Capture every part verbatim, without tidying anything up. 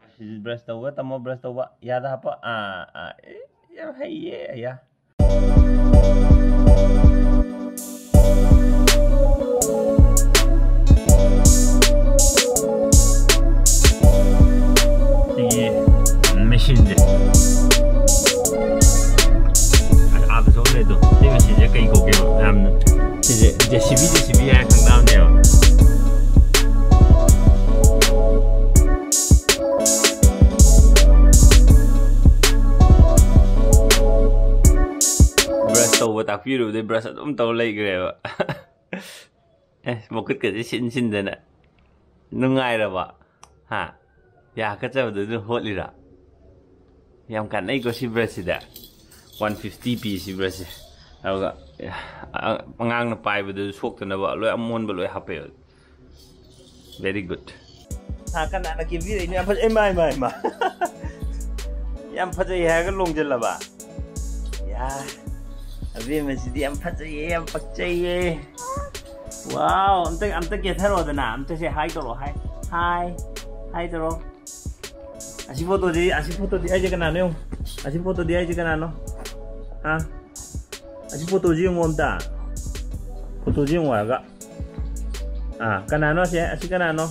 ꯁꯤꯁꯨ ꯕ꯭ꯔꯁ ꯇꯧꯕ ꯇꯝꯃꯣ, ꯕ꯭ꯔꯁ ꯇꯧꯕ꯫ ꯌꯥꯗ ꯍꯥꯞꯄꯣ꯫ ꯑꯥ, ꯑꯥ, ꯑꯦ, ꯌꯥꯝ ꯍꯩꯌꯦ, ꯑꯌꯥ꯫ ꯁꯤꯒꯤ ꯃꯦꯆꯤꯟꯁꯦ ꯑꯥꯗꯁꯨ ꯑꯃ ꯂꯩ꯫ ꯑꯗꯣ ꯁꯤ ꯃꯦꯆꯤꯟꯁꯦ ꯀꯩ ꯀꯧꯒꯦꯕ? ꯃꯌꯥꯝꯅ ꯁꯤꯁꯦ JCB, JCB ꯍꯥꯏꯅ ꯈꯪꯅꯕꯅꯦꯕ꯫ ꯕ꯭ꯔꯁ ꯇꯧꯕ ꯇꯥꯛꯄꯤꯔꯨꯕꯗꯩ ꯕ꯭ꯔꯁ ꯑꯗꯨꯝ ꯇꯧꯔ ꯂꯩꯈ꯭ꯔꯦꯕ꯫ ꯑꯦ, ꯃꯈꯨꯠꯀꯁꯦ ꯁꯤꯟ ꯁꯤꯟꯗꯅ꯫ ꯅꯨꯡꯉꯥꯏꯔꯕ? ꯍꯥ? ꯌꯥ ꯀꯠꯆꯕꯗꯨ ꯑꯗꯨꯝ ꯍꯣꯠꯂꯤꯔꯥ? ꯌꯥꯝ ꯀꯥꯟꯅꯩꯀꯣ ꯁꯤ ꯕ꯭ꯔꯁꯁꯤꯗ꯫ One fifty ꯄꯤ ꯁꯤ ꯕ꯭ꯔꯁꯁꯦ꯫ ꯑꯗꯨꯒ, ꯑ-, ꯑꯉꯥꯡꯅ ꯄꯥꯏꯕꯗꯁꯨ ꯁꯣꯛꯇꯅꯕ ꯂꯣꯏ ꯑꯃꯣꯟꯕ ꯂꯣꯏ ꯍꯥꯞꯄꯦꯕ꯫ Very good. ꯍꯥ, ꯀꯅꯥꯅ ꯀꯦꯕꯤꯔꯛꯏꯅꯣ? ꯌꯥꯝ ꯐꯖꯩ꯫ ꯏꯃꯥ, ꯏꯃꯥ, ꯏꯃꯥ꯫ ꯌꯥꯝ ꯐꯖꯩ ꯍꯥꯏꯔꯒ ꯂꯣꯡꯖꯜꯂꯕ? ꯌꯥ, ꯑꯕꯦꯝꯃꯁꯤꯗꯤ ꯌꯥꯝ ꯐꯖꯩꯌꯦ, ꯌꯥꯝ ꯄꯛꯆꯩꯌꯦ꯫ Wow, ꯑꯝꯇ, ꯑꯝꯇ ꯀꯦꯊꯔꯛꯑꯣꯗꯅ, ꯑꯝꯇ ꯁꯦ hi ꯇꯧꯔꯣ, hi, hi, hi ꯇꯧꯔꯣ꯫ ꯑꯁꯤ ꯐꯣꯇꯣꯗꯤ, ꯑꯁꯤ ꯐꯣꯇꯣꯗꯤ ꯑꯩꯁꯦ ꯀꯅꯥꯅꯣ ꯌꯦꯡꯉꯨ꯫ ꯑꯁꯤ ꯐꯣꯇꯣꯗꯤ ꯑꯩꯁꯦ ꯀꯅꯥꯅꯣ? ꯍꯥ? ꯑꯁꯤ ꯐꯣꯇꯣꯁꯤ ꯌꯦꯡꯉꯨ ꯑꯝꯇ꯫ ꯐꯣꯇꯣꯁꯤ ꯌꯦꯡꯉꯨ ꯍꯥꯏꯔꯒ꯫ ꯑꯥ, ꯀꯅꯥꯅꯣ ꯑꯁꯤ? ꯑꯁꯤ ꯀꯅꯥꯅꯣ?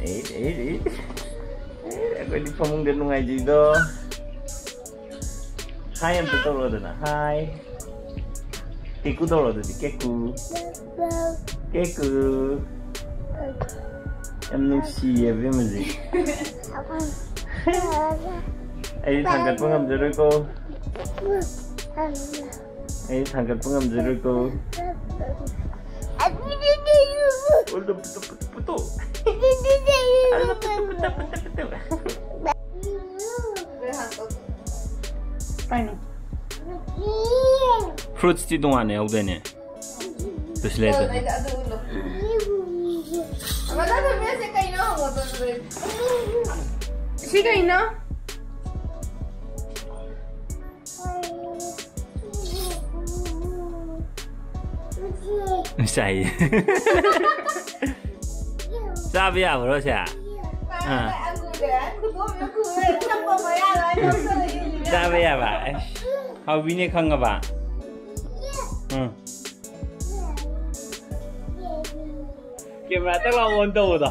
ꯑꯦ, ꯑꯦ, ꯑꯦ꯫ ꯑꯦ, ꯑꯩꯈꯣꯏꯗꯤ ꯐꯃꯨꯡꯗ ꯅꯨꯡꯉꯥꯏꯖꯩꯗꯣ꯫ Hi ꯑꯝꯇ ꯇꯧꯔꯣꯗꯅ꯫ Hi꯫ ꯀꯦꯀꯨ ꯇꯧꯔꯣ ꯑꯗꯨꯗꯤ, ꯀꯦꯀꯨ꯫ ꯀꯦꯀꯨ꯫ ꯌꯥꯝ ꯅꯨꯡꯁꯤꯌꯦ ꯑꯕꯦꯝꯃꯁꯦ꯫ ꯑꯩꯗꯤ ꯊꯥꯡꯒꯠꯄ ꯉꯝꯖꯔꯣꯏꯀꯣ꯫ ꯑꯩꯗꯤ ꯊꯥꯡꯒꯠꯄ ꯉꯝꯖꯔꯣꯏꯀꯣ꯫ ꯄꯨꯇꯨ, ꯄꯨꯇꯨ, ꯄꯨꯇꯨ, ꯄꯨꯇꯨ꯫ ꯀꯩꯅꯣ? Fruitsꯇꯤ ꯇꯣꯉꯥꯟꯅ ꯌꯥꯎꯗꯣꯏꯅꯦ꯫ ꯇꯨꯁꯤꯂꯦꯇ꯫ ꯁꯤ ꯀꯩꯅꯣ? ꯆꯥꯏꯌꯦ꯫ ꯆꯥꯕ ꯌꯥꯕ꯭ꯔꯣ ꯁꯦ? ꯑꯥ꯫ ꯆꯥꯕ ꯌꯥꯕ꯫ ꯑꯦꯁ, ꯍꯥꯎꯕꯤꯅꯦ ꯈꯪꯉꯕ? ꯎꯝ꯫ ꯀꯦꯃꯦꯔꯥ ꯇꯛ ꯂꯥꯎ ꯑꯣꯟ ꯇꯧꯕꯗꯣ꯫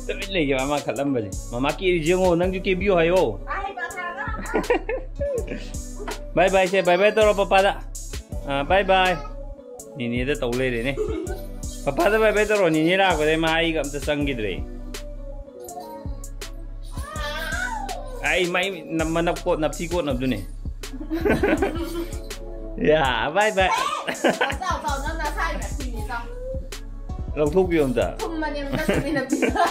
ꯇꯨꯃꯤꯟ ꯂꯩꯒꯦꯕ ꯃꯥ ꯈꯠꯂꯝꯕꯁꯦ꯫ ꯃꯃꯥ ꯀꯦꯔꯤꯁꯦ ꯌꯦꯡꯉꯣ, ꯅꯪꯁꯨ ꯀꯦꯕꯤꯌꯨ ꯍꯥꯏꯌꯣ꯫ ꯕꯥꯏ ꯕꯥꯏ ꯁꯦ, ꯕꯥꯏ ꯕꯥꯏ ꯇꯧꯔꯣ ꯄꯄꯥꯗ꯫ ꯑꯥ, ꯕꯥꯏ ꯕꯥꯏ꯫ ꯅꯤꯅꯦꯗ ꯇꯧ ꯂꯩꯔꯦꯅꯦ꯫ ꯄꯄꯥꯗ ꯕꯥꯏ ꯕꯥꯏ ꯇꯧꯔꯣ, ꯅꯤꯅꯦ ꯂꯥꯛꯄꯗꯩ ꯃꯥ ꯑꯩꯒ ꯑꯝꯇ ꯆꯪꯈꯤꯗ꯭ꯔꯦ꯫ ꯑꯩ ꯃꯩ ꯅꯝ-, ꯃꯅꯞ ꯀꯣꯠ ꯅꯞꯊꯤ ꯀꯣꯠꯅꯕꯗꯨꯅꯦ꯫ ꯌꯥ, ꯕꯥꯏ ꯕꯥꯏ꯫ ꯆꯥꯎ, ꯆꯥꯎ, ꯅꯪ ꯅꯁꯥꯒꯤ ꯅꯞꯊꯤꯅꯦ, ꯆꯥꯎ꯫ ꯂꯧꯊꯣꯛꯄꯤꯌꯣ ꯑꯝꯇ꯫ ꯊꯨꯝꯃꯅꯦꯕ, ꯅꯪ ꯅꯞꯊꯤꯗꯣ꯫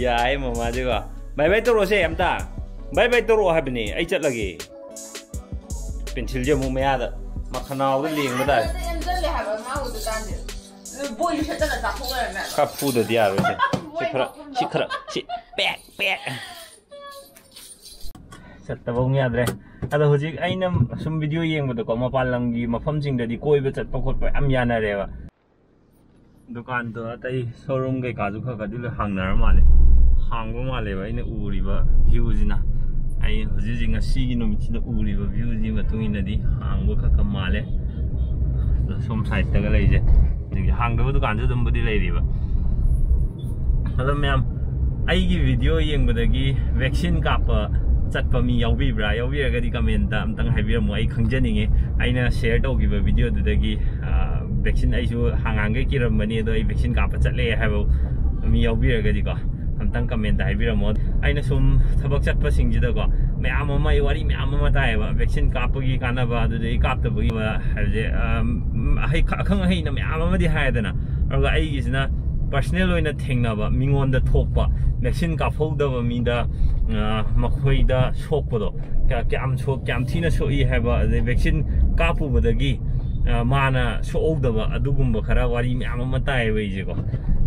ꯌꯥꯏ, ꯃꯃꯥꯗꯤꯀꯣ꯫ ꯕꯥꯏ ꯕꯥꯏ ꯇꯧꯔꯛꯑꯣꯁꯦ ꯑꯝꯇ꯫ ꯕꯥꯏ ꯕꯥꯏ ꯇꯧꯔꯛꯑꯣ ꯍꯥꯏꯕꯅꯦ, ꯑꯩ ꯆꯠꯂꯒꯦ꯫ ꯄꯦꯟꯁꯤꯜꯁꯦ ꯑꯃꯨꯛ ꯃꯌꯥꯗ, ꯃꯈꯅꯥꯎꯗ ꯂꯦꯡꯕ ꯇꯥꯔꯦ꯫ ꯅꯝꯖꯜꯂꯦ ꯍꯥꯏꯕ ꯃꯥ ꯎꯗ꯭ꯔꯤꯀꯥꯟꯗ꯫ ꯕꯣꯏꯁꯨ ꯁꯦꯠꯇꯅ ꯆꯥꯊꯣꯛ ꯂꯩꯔꯝꯃꯦ꯫ ꯈꯔ ꯐꯨꯗꯗꯤ ꯌꯥꯔꯣꯏꯁꯦ꯫ ꯁꯤ ꯈꯔ, ꯁꯤ ꯈꯔ, ꯁꯤ ꯄꯦꯛ, ꯄꯦꯛ꯫ ꯆꯠꯇꯕ ꯑꯃꯨꯛ ꯌꯥꯗ꯭ꯔꯦ꯫ ꯑꯗꯣ ꯍꯧꯖꯤꯛ ꯑꯩꯅ ꯁꯨꯝ ꯚꯤꯗꯤꯑꯣ ꯌꯦꯡꯕꯗꯀꯣ, ꯃꯄꯥꯟ ꯂꯝꯒꯤ ꯃꯐꯝꯁꯤꯡꯗꯗꯤ ꯀꯣꯏꯕ ꯆꯠꯄ ꯈꯣꯠꯄ ꯌꯥꯝ ꯌꯥꯅꯔꯦꯕ꯫ ꯗꯨꯀꯥꯟꯗꯣ ꯑꯇꯩ ꯁꯣꯔꯨꯝ ꯀꯩꯀꯥꯁꯨ ꯈꯔ ꯈꯔꯗꯤ ꯂꯣꯏ ꯍꯥꯡꯅꯔ ꯃꯥꯜꯂꯦ꯫ ꯍꯥꯡꯕ ꯃꯥꯜꯂꯦꯕ ꯑꯩꯅ ꯎꯔꯤꯕ ꯚ꯭ꯌꯨꯁꯤꯅ꯫ ꯑꯩ ꯍꯧꯖꯤꯛ ꯍꯧꯖꯤꯛ ꯉꯁꯤꯒꯤ ꯅꯨꯃꯤꯠꯁꯤꯗ ꯎꯔꯤꯕ ꯚ꯭ꯌꯨꯁꯤ ꯃꯇꯨꯡ ꯏꯟꯅꯗꯤ ꯍꯥꯡꯕ ꯈꯔ ꯈꯔ ꯃꯥꯜꯂꯦ꯫ ꯑꯗꯣ ꯁꯣꯝ ꯁꯥꯏꯠꯇꯒ ꯂꯩꯁꯦ꯫ ꯑꯗꯒꯤ ꯍꯥꯡꯗꯕ ꯗꯨꯀꯥꯟꯁꯨ ꯑꯗꯨꯝꯕꯨꯗꯤ ꯂꯩꯔꯤꯕ꯫ ꯑꯗꯣ ꯃꯌꯥꯝ, ꯑꯩꯒꯤ ꯚꯤꯗꯤꯑꯣ ꯌꯦꯡꯕꯗꯒꯤ ꯚꯦꯛꯁꯤꯟ ꯀꯥꯞꯄ ꯆꯠꯄ ꯃꯤ ꯌꯥꯎꯕꯤꯕ꯭ꯔꯥ? ꯌꯥꯎꯕꯤꯔꯒꯗꯤ ꯀꯃꯦꯟꯇ ꯑꯝꯇꯪ ꯍꯥꯏꯕꯤꯔꯝꯃꯣ꯫ ꯑꯩ ꯈꯪꯖꯅꯤꯡꯉꯦ꯫ ꯑꯩꯅ ꯁꯤꯌꯔ ꯇꯧꯈꯤꯕ ꯚꯤꯗꯤꯑꯣꯗꯨꯗꯒꯤ, ꯑ, ꯚꯦꯛꯁꯤꯟ ꯑꯩꯁꯨ ꯍꯥꯡꯉꯥꯡꯈꯩ ꯀꯤꯔꯝꯕꯅꯤ, ꯑꯗꯣ ꯑꯩ ꯚꯦꯛꯁꯤꯟ ꯀꯥꯞꯄ ꯆꯠꯂꯦ ꯍꯥꯏꯕ ꯃꯤ ꯌꯥꯎꯕꯤꯔꯒꯗꯤꯀꯣ, ꯑꯝꯇꯪ ꯀꯃꯦꯟꯇ ꯍꯥꯏꯕꯤꯔꯝꯃꯣ꯫ ꯑꯩꯅ ꯁꯨꯝ ꯊꯕꯛ ꯆꯠꯄꯁꯤꯡꯁꯤꯗꯀꯣ, ꯃꯌꯥꯝ ꯑꯃ, ꯑꯩ ꯋꯥꯔꯤ ꯃꯌꯥꯝ ꯑꯃ ꯇꯥꯏꯌꯦꯕ, ꯚꯦꯛꯁꯤꯟ ꯀꯥꯞꯄꯒꯤ ꯀꯥꯟꯅꯕ, ꯑꯗꯨꯗꯒꯤ ꯀꯥꯞꯇꯕꯒꯤ ꯍꯥꯏꯕꯁꯦ, ꯑꯝ, ꯑꯍꯩ-, ꯑꯈꯪ ꯑꯍꯩꯅ ꯃꯌꯥꯝ ꯑꯃꯗꯤ ꯍꯥꯏꯗꯅ, ꯑꯗꯨꯒ ꯑꯩꯒꯤꯁꯤꯅ ꯄꯔꯁꯅꯦꯜ ꯑꯣꯏꯅ ꯊꯦꯡꯅꯕ, ꯃꯤꯉꯣꯟꯗ ꯊꯣꯛꯄ, ꯚꯦꯛꯁꯤꯟ ꯀꯥꯞꯍꯧꯗꯕ ꯃꯤꯗ, ꯑ, ꯃꯈꯣꯏꯗ ꯁꯣꯛꯄꯗꯣ, ꯀꯌꯥ-, ꯀꯌꯥꯝ ꯁꯣꯛ-, ꯀꯌꯥꯝ ꯊꯤꯅ ꯁꯣꯛꯏ ꯍꯥꯏꯕ, ꯑꯗꯩ ꯚꯦꯛꯁꯤꯟ ꯀꯥꯞꯄꯨꯕꯗꯒꯤ, ꯑ, ꯃꯥꯅ ꯁꯣꯛꯍꯧꯗꯕ, ꯑꯗꯨꯒꯨꯝꯕ ꯈꯔ ꯋꯥꯔꯤ ꯃꯌꯥꯝ ꯑꯃ ꯇꯥꯏꯌꯦꯕ ꯑꯩꯁꯦꯀꯣ꯫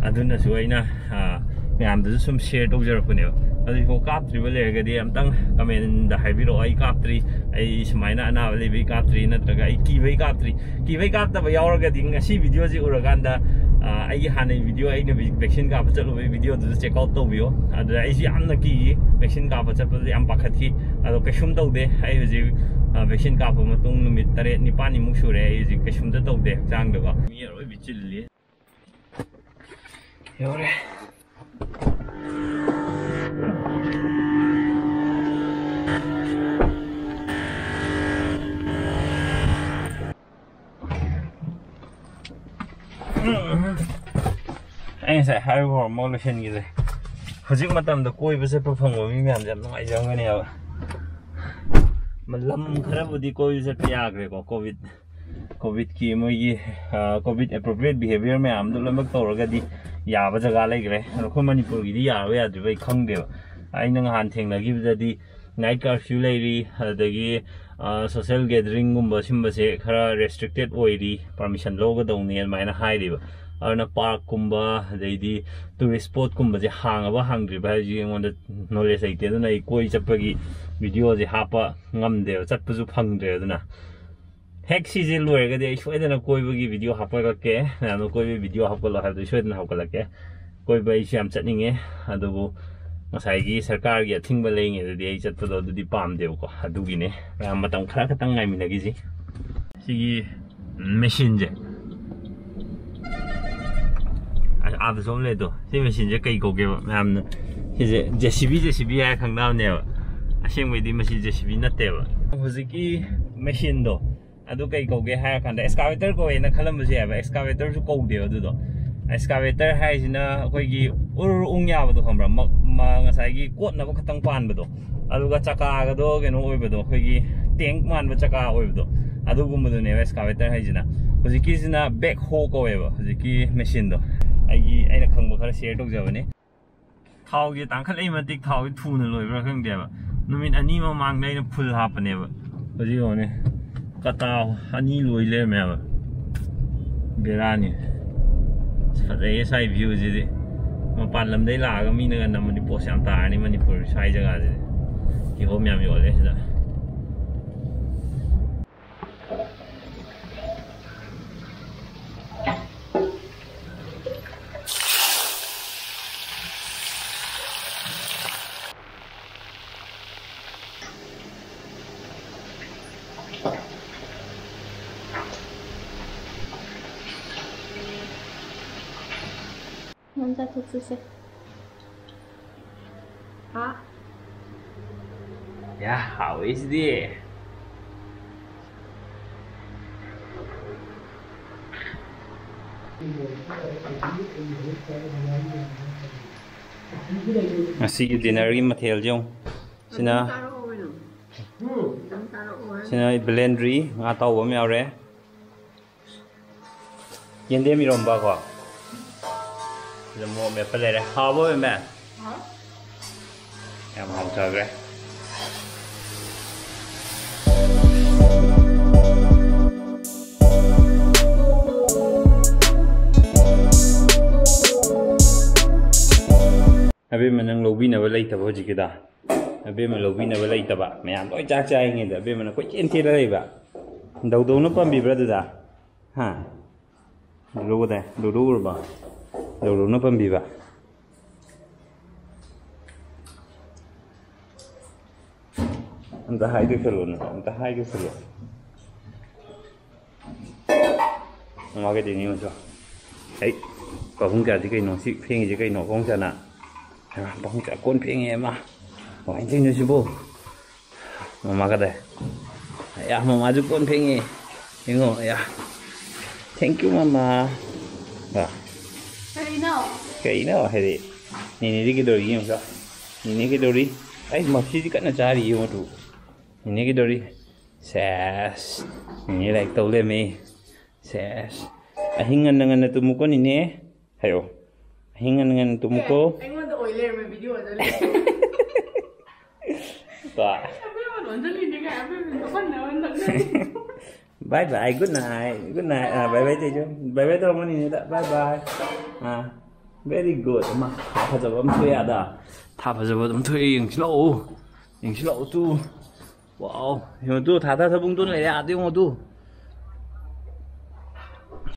ꯑꯗꯨꯅꯁꯨ ꯑꯩꯅ, ꯑ, ꯃꯌꯥꯝꯗꯁꯨ ꯁꯨꯝ ꯁꯤꯌꯔ ꯇꯧꯖꯔꯛꯄꯅꯦꯕ꯫ ꯑꯗꯨ ꯍꯧꯖꯤꯛꯐꯥꯎ ꯀꯥꯞꯇ꯭ꯔꯤꯕ ꯂꯩꯔꯒꯗꯤ ꯑꯝꯇꯪ ꯀꯃꯦꯟꯗ ꯍꯥꯏꯕꯤꯔꯛꯑꯣ, "ꯑꯩ ꯀꯥꯞꯇ꯭ꯔꯤ, ꯑꯩ ꯁꯨꯃꯥꯏꯅ ꯑꯅꯥꯕ ꯂꯩꯕꯩ ꯀꯥꯞꯇ꯭ꯔꯤ, ꯅꯠꯇ꯭ꯔꯒ ꯑꯩ ꯀꯤꯕꯩ ꯀꯥꯞꯇ꯭ꯔꯤ"꯫ ꯀꯤꯕꯩ ꯀꯥꯞꯇꯕ ꯌꯥꯎꯔꯒꯗꯤ ꯉꯁꯤ ꯚꯤꯗꯤꯑꯣꯁꯤ ꯎꯔꯀꯥꯟꯗ, ꯑꯩꯒꯤ ꯍꯥꯟꯅꯒꯤ ꯚꯤꯗꯤꯑꯣ, ꯑꯩꯅ ꯚꯦꯛꯁꯤꯟ ꯀꯥꯞꯄ ꯆꯠꯂꯨꯕꯒꯤ ꯚꯤꯗꯤꯑꯣꯗꯨꯁꯨ ꯆꯦꯛ ꯑꯥꯎꯠ ꯇꯧꯕꯤꯌꯣ꯫ ꯑꯗꯨꯗ ꯑꯩꯁꯨ ꯌꯥꯝꯅ ꯀꯤꯈꯤ, ꯚꯦꯛꯁꯤꯟ ꯀꯥꯞꯄ ꯆꯠꯄꯗꯨꯗ ꯌꯥꯝ ꯄꯥꯈꯠꯈꯤ꯫ ꯑꯗꯣ ꯀꯩꯁꯨꯝ ꯇꯧꯗꯦ꯫ ꯑꯩ ꯍꯧꯖꯤꯛ ꯚꯦꯛꯁꯤꯟ ꯀꯥꯞꯄ ꯃꯇꯨꯡ ꯅꯨꯃꯤꯠ ꯇꯔꯦꯠ ꯅꯤꯄꯥꯜꯅꯤꯃꯨꯛ ꯁꯨꯔꯦ꯫ ꯑꯩ ꯍꯧꯖꯤꯛ ꯀꯩꯁꯨꯝꯇ ꯇꯧꯗꯦ ꯍꯛꯆꯥꯡꯗꯀꯣ꯫ ꯃꯤ ꯑꯔꯣꯏꯕꯤ ꯆꯤꯜꯂꯤ꯫ ꯌꯧꯔꯦ꯫ ꯑꯩ ꯉꯁꯥꯏ ꯍꯥꯏꯔꯤꯕ ꯍꯣꯔꯃꯣꯟ ꯂꯣꯏꯁꯤꯟꯈꯤꯗ꯭ꯔꯦ꯫ ꯍꯧꯖꯤꯛ ꯃꯇꯝꯗ ꯀꯣꯏꯕ ꯆꯠꯄ ꯐꯪꯕ ꯃꯤ ꯃꯌꯥꯝꯁꯦ ꯌꯥꯝ ꯅꯨꯡꯉꯥꯏꯖꯔꯝꯒꯅꯦꯕ꯫ ꯂꯝ ꯈꯔꯕꯨꯗꯤ ꯀꯣꯏꯕ ꯆꯠꯄ ꯌꯥꯈ꯭ꯔꯦꯀꯣ, ꯀꯣꯚꯤꯠ ꯀꯣꯚꯤꯠꯀꯤ ꯃꯣꯏꯒꯤ ꯀꯣꯚꯤꯠ ꯑꯦꯄ꯭ꯔꯣꯄ꯭ꯔꯤꯌꯦꯠ ꯕꯤꯍꯦꯕꯤꯌꯔ ꯃꯌꯥꯝꯗꯣ ꯂꯣꯏꯅꯃꯛ ꯇꯧꯔꯒꯗꯤ ꯌꯥꯕ ꯖꯒꯥ ꯂꯩꯈ꯭ꯔꯦ꯫ ꯑꯗꯣ ꯑꯩꯈꯣꯏ ꯃꯅꯤꯄꯨꯔꯒꯤꯗꯤ ꯌꯥꯔꯕ ꯌꯥꯗ꯭ꯔꯤꯕ ꯑꯩ ꯈꯪꯗꯦꯕ꯫ ꯑꯩꯅ ꯅꯍꯥꯟ ꯊꯦꯡꯅꯈꯤꯕꯗꯗꯤ ꯅꯥꯏꯠ ꯀꯥꯔꯐ꯭ꯌꯨ ꯂꯩꯔꯤ, ꯑꯗꯨꯗꯒꯤ ꯁꯣꯁꯦꯜ ꯒꯦꯗꯔꯤꯡꯒꯨꯝꯕ ꯁꯤꯒꯨꯝꯕꯁꯦ ꯈꯔ ꯔꯦꯁꯇ꯭ꯔꯤꯛꯇꯦꯠ ꯑꯣꯏꯔꯤ, ꯄꯥꯔꯃꯤꯁꯟ ꯂꯧꯒꯗꯧꯅꯤ ꯑꯗꯨꯃꯥꯏꯅ ꯍꯥꯏꯔꯤꯕ꯫ ꯑꯗꯨꯅ ꯄꯥꯔꯛꯀꯨꯝꯕ, ꯑꯗꯩꯗꯤ ꯇꯨꯔꯤꯁ ꯁ꯭ꯄꯣꯠꯀꯨꯝꯕꯁꯦ ꯍꯥꯡꯉꯕ ꯍꯥꯡꯗ꯭ꯔꯤꯕ ꯍꯥꯏꯕꯁꯤ ꯑꯩꯉꯣꯟꯗ ꯅꯣꯂꯦꯖ ꯂꯩꯇꯦ꯫ ꯑꯗꯨꯅ ꯑꯩ ꯀꯣꯏ ꯆꯠꯄꯒꯤ ꯚꯤꯗꯤꯑꯣꯁꯦ ꯍꯥꯞꯄ ꯉꯝꯗꯦꯕ, ꯆꯠꯄꯁꯨ ꯐꯪꯗ꯭ꯔꯦ꯫ ꯑꯗꯨꯅ ꯍꯦꯛ ꯁꯤꯁꯦ ꯂꯣꯏꯔꯒꯗꯤ ꯑꯩ ꯁꯣꯏꯗꯅ ꯀꯣꯏꯕꯒꯤ ꯚꯤꯗꯤꯑꯣ ꯍꯥꯞꯀꯠꯂꯛꯀꯦ꯫ ꯃꯌꯥꯝꯅ ꯀꯣꯏꯕꯒꯤ ꯚꯤꯗꯤꯑꯣ ꯍꯥꯞꯀꯠꯂꯣ ꯍꯥꯏꯕꯗꯣ ꯑꯩ ꯁꯣꯏꯗꯅ ꯍꯥꯞꯀꯠꯂꯛꯀꯦ꯫ ꯀꯣꯏꯕ ꯑꯩꯁꯨ ꯌꯥꯝ ꯆꯠꯅꯤꯡꯉꯦ, ꯑꯗꯨꯕꯨ ꯉꯁꯥꯏꯒꯤ ꯁꯔꯀꯥꯔꯒꯤ ꯑꯊꯤꯡꯕ ꯂꯩꯔꯤꯉꯩꯗꯗꯤ ꯑꯩ ꯆꯠꯄꯗꯣ ꯑꯗꯨꯗꯤ ꯄꯥꯝꯗꯦꯕꯀꯣ꯫ ꯑꯗꯨꯒꯤꯅꯦ꯫ ꯃꯌꯥꯝ ꯃꯇꯝ ꯈꯔ ꯈꯛꯇꯪ ꯉꯥꯏꯃꯤꯟꯅꯈꯤꯁꯤ꯫ ꯁꯤꯒꯤ ꯃꯦꯆꯤꯟꯁꯦ, ꯑ-, ꯑꯥꯗꯁꯨ ꯑꯃ ꯂꯩ ꯑꯗꯣ, ꯁꯤ ꯃꯦꯆꯤꯟꯁꯦ ꯀꯩ ꯀꯧꯒꯦꯕ? ꯃꯌꯥꯝꯅ ꯁꯤꯁꯦ JCB, JCB ꯍꯥꯏꯔ ꯈꯪꯅꯕꯅꯦꯕ꯫ ꯑꯁꯦꯡꯕꯩꯗꯤ ꯃꯁꯤ JCB ꯅꯠꯇꯦꯕ꯫ ꯍꯧꯖꯤꯛꯀꯤ ꯃꯦꯆꯤꯟꯗꯣ, ꯑꯗꯨ ꯀꯩ ꯀꯧꯒꯦ ꯍꯥꯏꯔ ꯀꯥꯟꯗ, ꯑꯦꯛꯁꯀꯥꯚꯦꯇꯔ ꯀꯧꯋꯦꯅ ꯈꯜꯂꯝꯕꯁꯨ ꯌꯥꯏꯕ꯫ ꯑꯦꯛꯁꯀꯥꯚꯦꯇꯔꯁꯨ ꯀꯧꯗꯦꯕ ꯑꯗꯨꯗꯣ꯫ ꯑꯦꯛꯁꯀꯥꯚꯦꯇꯔ ꯍꯥꯏꯁꯤꯅ ꯑꯩꯈꯣꯏꯒꯤ ꯎꯔ ꯎꯪ ꯌꯥꯕꯗꯣ ꯈꯪꯕ꯭ꯔꯥ? ꯃ-, ꯃ-, ꯉꯁꯥꯏꯒꯤ ꯀꯣꯠꯅꯕ ꯈꯛꯇꯪ ꯄꯥꯟꯕꯗꯣ, ꯑꯗꯨꯒ ꯆꯀꯥꯒꯗꯣ ꯀꯩꯅꯣ ꯑꯣꯏꯕꯗꯣ, ꯑꯩꯈꯣꯏꯒꯤ ꯇꯦꯡꯛ ꯃꯥꯟꯕ ꯆꯀꯥ ꯑꯣꯏꯕꯗꯣ, ꯑꯗꯨꯒꯨꯝꯕꯗꯨꯅꯦꯕ ꯑꯦꯛꯁꯀꯥꯚꯦꯇꯔ ꯍꯥꯏꯁꯤꯅ꯫ ꯍꯧꯖꯤꯛꯀꯤꯁꯤꯅ ꯕꯦꯛ ꯍꯣ ꯀꯧꯋꯦꯕ, ꯍꯧꯖꯤꯛꯀꯤ ꯃꯦꯆꯤꯟꯗꯣ꯫ ꯑꯩꯒꯤ, ꯑꯩꯅ ꯈꯪꯕ ꯈꯔ ꯁꯤꯌꯔ ꯇꯧꯖꯕꯅꯦ꯫ ꯊꯥꯎꯁꯦ ꯇꯥꯡꯈꯠꯂꯛꯏ ꯃꯇꯤꯛ ꯊꯥꯎꯁꯦ ꯊꯨꯅ ꯂꯣꯏꯕ꯭ꯔꯥ ꯈꯪꯗꯦꯕ꯫ ꯅꯨꯃꯤꯠ ꯑꯅꯤ ꯃꯃꯥꯡꯗ ꯑꯩꯅ ꯐꯨꯜ ꯍꯥꯞꯄꯅꯦꯕ꯫ ꯍꯧꯖꯤꯛ ꯌꯦꯡꯉꯨꯅꯦ, ꯀꯇꯥ ꯑꯅꯤ ꯂꯣꯏ ꯂꯩꯔꯝꯃꯦꯕ꯫ ꯕꯦꯔꯥꯅꯤ꯫ ꯑꯁ, ꯐꯖꯩꯌꯦ ꯁ꯭ꯋꯥꯏ ꯚ꯭ꯌꯨꯁꯤꯗꯤ꯫ ꯃꯄꯥꯟ ꯂꯝꯗꯩ ꯂꯥꯛꯑꯒ ꯃꯤꯅꯒ ꯅꯝꯃꯗꯤ ꯄꯣꯁ ꯌꯥꯝ ꯇꯥꯔꯅꯤ ꯃꯅꯤꯄꯨꯔ ꯁ꯭ꯋꯥꯏ ꯖꯒꯥꯁꯤꯗꯤ꯫ ꯀꯤꯍꯣꯝ ꯌꯥꯝ ꯌꯣꯜꯂꯦ ꯁꯤꯗ꯫ ꯆꯥꯊꯣꯛꯆꯁꯦ꯫ ꯍꯥ? ꯌꯥ, ꯍꯥꯎꯋꯤꯁꯤꯗꯤ꯫ ꯉꯁꯤꯒꯤ dinnerꯒꯤ ꯃꯊꯦꯜꯁꯦ ꯌꯦꯡꯉꯨ꯫ ꯁꯤꯅ, ꯁꯤꯅ ꯕ꯭ꯂꯦꯟꯗ꯭ꯔꯤ, ꯉꯥ ꯑꯇꯥꯎꯕ ꯑꯃ ꯌꯥꯎꯔꯦ꯫ ꯌꯦꯟꯗꯦꯝ ꯏꯔꯣꯝꯕ ꯀꯣ꯫ ꯁꯤꯗ ꯃꯣꯔꯣꯛ ꯃꯦꯠꯄ ꯂꯩꯔꯦ꯫ ꯍꯥꯎꯕ ꯑꯣꯏꯔꯝꯃꯦ? ꯌꯥꯝ ꯍꯥꯎꯊꯈ꯭ꯔꯦ꯫ ꯑꯕꯦꯝꯃ, ꯅꯪ ꯂꯧꯕꯤꯅꯕ ꯂꯩꯇꯕ ꯍꯧꯖꯤꯛꯀꯤꯗ? ꯑꯕꯦꯝꯃ ꯂꯧꯕꯤꯅꯕ ꯂꯩꯇꯕ꯫ ꯃꯌꯥꯝ ꯂꯣꯏ ꯆꯥꯛ ꯆꯥꯔꯤꯉꯩꯗ ꯑꯕꯦꯝꯃꯅ ꯀꯣꯏꯆꯦꯟ ꯆꯦꯜꯂ ꯂꯩꯕ꯫ ꯗꯧꯗꯧꯅ ꯄꯥꯝꯕꯤꯕ꯭ꯔꯥ ꯑꯗꯨꯗ? ꯍꯥ? ꯗꯧꯗꯧ ꯀꯗꯥꯏ? ꯗꯧꯗꯧ ꯎꯔꯕ? ꯗꯧꯗꯧꯅ ꯄꯥꯝꯕꯤꯕ꯫ ꯑꯝꯇ ꯍꯥꯏꯗꯣꯛꯁꯜꯂꯣ ꯅꯪ, ꯑꯝꯇ ꯍꯥꯏꯗꯣꯛꯁꯜꯂꯣ꯫ ꯃꯃꯥ ꯀꯩꯗꯧꯅꯤ ꯌꯦꯡꯉꯨꯆꯣ꯫ ꯍꯩ, ꯄꯥꯕꯨꯡ ꯀꯌꯥꯗꯤ ꯀꯩꯅꯣ ꯁꯤ ꯐꯦꯡꯉꯤꯁꯦ ꯀꯩꯅꯣ? ꯄꯥꯕꯨꯡ ꯀꯌꯥꯅ? ꯍꯩꯃꯥ, ꯄꯥꯕꯨꯡ ꯀꯌꯥ ꯀꯣꯟ ꯐꯦꯡꯉꯦ ꯃꯥ꯫ ꯀꯃꯥꯏꯅ ꯇꯧꯔꯤꯅꯣ ꯁꯤꯕꯨ? ꯃꯃꯥ ꯀꯗꯥꯏ? ꯑꯌꯥ, ꯃꯃꯥꯁꯨ ꯀꯣꯟ ꯐꯦꯡꯉꯦ꯫ ꯌꯦꯡꯉꯣ, ꯑꯌꯥ꯫ Thank you, ꯃꯃꯥ꯫ ꯑ꯫ ꯀꯔꯤꯅꯣ? ꯀꯩꯅꯣ ꯍꯥꯏꯗꯤ, ꯅꯦꯅꯦꯗꯤ ꯀꯩꯗꯧꯔꯤ ꯌꯦꯡꯉꯨꯆꯣ꯫ ꯅꯦꯅꯦ ꯀꯩꯗꯧꯔꯤ? ꯑꯩ ꯃꯁꯤꯗꯤ ꯀꯟꯅ ꯆꯥꯔꯤ ꯌꯦꯡꯉꯨ ꯇꯨ꯫ ꯅꯦꯅꯦ ꯀꯩꯗꯧꯔꯤ? ꯁꯦꯁ, ꯅꯦꯅꯦ ꯂꯥꯏꯔꯤꯛ ꯇꯧ ꯂꯩꯔꯝꯃꯦ꯫ ꯁꯦꯁ, ꯑꯍꯤꯡ ꯉꯟꯅ ꯉꯟꯅ ꯇꯨꯝꯃꯨꯀꯣ ꯅꯦꯅꯦ꯫ ꯍꯥꯏꯔꯛꯑꯣ꯫ ꯑꯍꯤꯡ ꯉꯟ ꯉꯟ ꯇꯨꯝꯃꯨꯀꯣ꯫ ꯑꯩꯉꯣꯟꯗ ꯑꯣꯏ ꯂꯩꯔꯝꯃꯦ ꯚꯤꯗꯤꯑꯣꯗ ꯂꯩ꯫ ꯀꯣ꯫ ꯑꯕꯦꯝꯃ ꯂꯣꯟꯖꯜꯂꯤꯅꯦ ꯀꯥꯏ, ꯑꯕꯦꯝꯃ ꯆꯥꯎꯈꯠꯅꯕ ꯅꯣꯛꯅꯔꯤ꯫ Bye bye, good night, good night꯫ ꯑꯥ, bye bye ꯇꯧꯖꯣ꯫ Bye bye ꯇꯧꯔꯝꯃꯣ ꯅꯦꯅꯦꯗ꯫ Bye bye꯫ ꯑꯥ, very good꯫ ꯑꯃ, ꯊꯥ ꯐꯖꯕ ꯑꯃ ꯊꯣꯛꯑꯦ ꯑꯥꯗ꯫ ꯊꯥ ꯐꯖꯕ ꯑꯗꯨꯝ ꯊꯣꯛꯑꯦ, ꯌꯦꯡꯁꯤ ꯂꯥꯛꯑꯣ꯫ ꯌꯦꯡꯁꯤ ꯂꯥꯛꯑꯣ ꯇꯨ꯫ Wow, ꯌꯦꯡꯉꯣ ꯇꯨ, ꯊꯥ ꯊꯥ ꯊꯕꯨꯡꯗꯣ ꯂꯩꯔꯦ ꯑꯥꯗ, ꯌꯦꯡꯉꯣ ꯇꯨ꯫